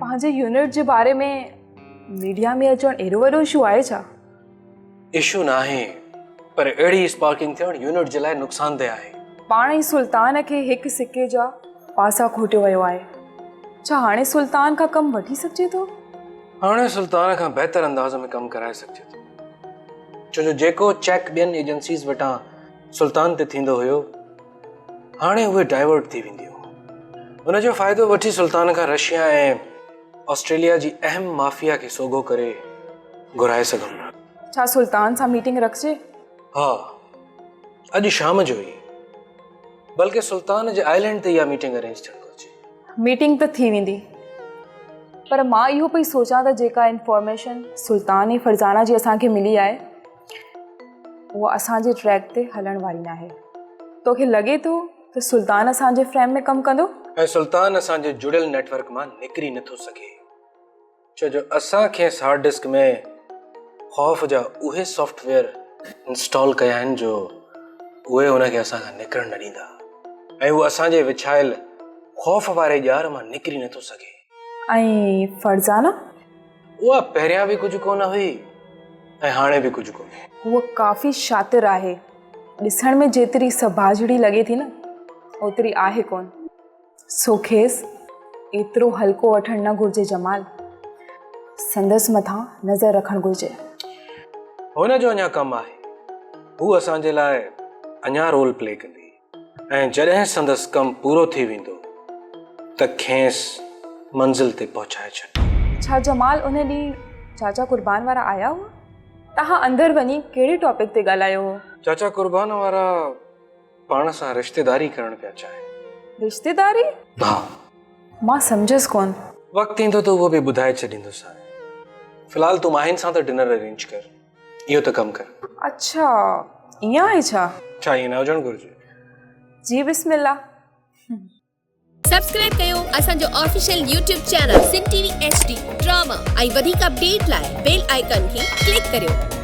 پنهنجي يونٽ جي باري ۾ ميڊيا ۾ اچڻ ايڏو وڏو اشو آهي ڇا؟ اشو ناهي پر اهڙي اسپارڪنگ ٿيڻ يونٽ جي لاء نقصانده آهي. پاڻ ئي سلطان کي هڪ سڪي جا پاسا کوٽيو ويو آهي. ڇا هاڻي سلطان کان ڪم وٺي سگهجي ٿو؟ هاڻي سلطان کان بهتر انداز ۾ ڪم ڪرائي سگهجي ٿو. ڇو جو جيڪو چيڪ ٻين ايجنسيز وٽان سلطان تي ٿيندو هيو هاڻي اهي ڊائيورٽ ٿي وينديون. ان جو فائدو وٺي سلطان کان رشيا ۽ آسٽريليا جي اهم مافيا کي سوگهو ڪري گهرائي سگهون ٿا. ڇا سلطان سان ميٽنگ رکجي؟ ها اڄ شام جو ئي. بلڪه سلطان جي آئلينڊ تي اها ميٽنگ ارينج ٿيڻ گهرجي. ميٽنگ ته ٿي ويندي پر مان اهو پئي سوچان ته جيڪا انفارميشن سلطان ۽ فرزانه جي اسان کي ملي آهي اها اسان جي ٽريڪ تي هلڻ واري ناهي. توکي لڳي ٿو ته سلطان اسان جي فريم ۾ ڪم ڪندو؟ ۽ سلطان اسان جي جڙيل نيٽ ورڪ مان نڪري نٿو سگهي ڇو جو اسان کيس هارڊ ڊسڪ ۾ خوف جا اهي سافٽ ويئر انسٽال ڪيا آهن جو اهي هن کي اسان کان نڪرڻ نه ڏيندا ۽ هو اسان جي وڇايل خوف واري ڄار مان نڪري نٿو سگهي. ۽ فرزانه؟ اها پهريان به ڪجهه ڪونه هئي ۽ هاڻي به ڪجهه ڪونهي. هوء ڪافي شاطر آهي. ڏسڻ ۾ جيتري سٻاجهڙي لڳي ٿي نه اوتري آهي ڪونه. سو کيس ايترو هلڪو وٺڻ نه گهرجي جمال. سندس مٿان نظر رکڻ گهرجي. هن جو اڃا ڪم آهي. هو اسان جي لاء اڃا رول پلي ڪندي ۽ جڏهن سندس ڪم پورو ٿي ويندو ته کيس منزل تي پهچائي ڇڏبو. ڇا جمال ان ڏينهن چاچا قربان وارا آيا هئا؟ توهان اندر وڃي ڪهڙي ٽاپڪ تي ڳالهايو هو؟ چاچا قربان وارا پاڻ سان رشتيداري ڪرڻ پيا چاهين. رشتيداري؟ ها. مان سمجهيس ڪونه. وقت ايندو ته اهو به ٻڌائي ڇڏيندوسانء. في الحال تون ماهين سان ته ڊنر ارينج ڪر. اهو ته ڪم ڪر. اڇا ائين آهي ڇا؟ ڇا ائين نه هجڻ گهرجي؟ جي بسم الله. سبسڪرائب ڪيو اسان جو official YouTube channel Sindh T V H D drama ۽ وڌيڪ اپڊيٽ لاء بيل آئيڪان کي ڪلڪ ڪريو.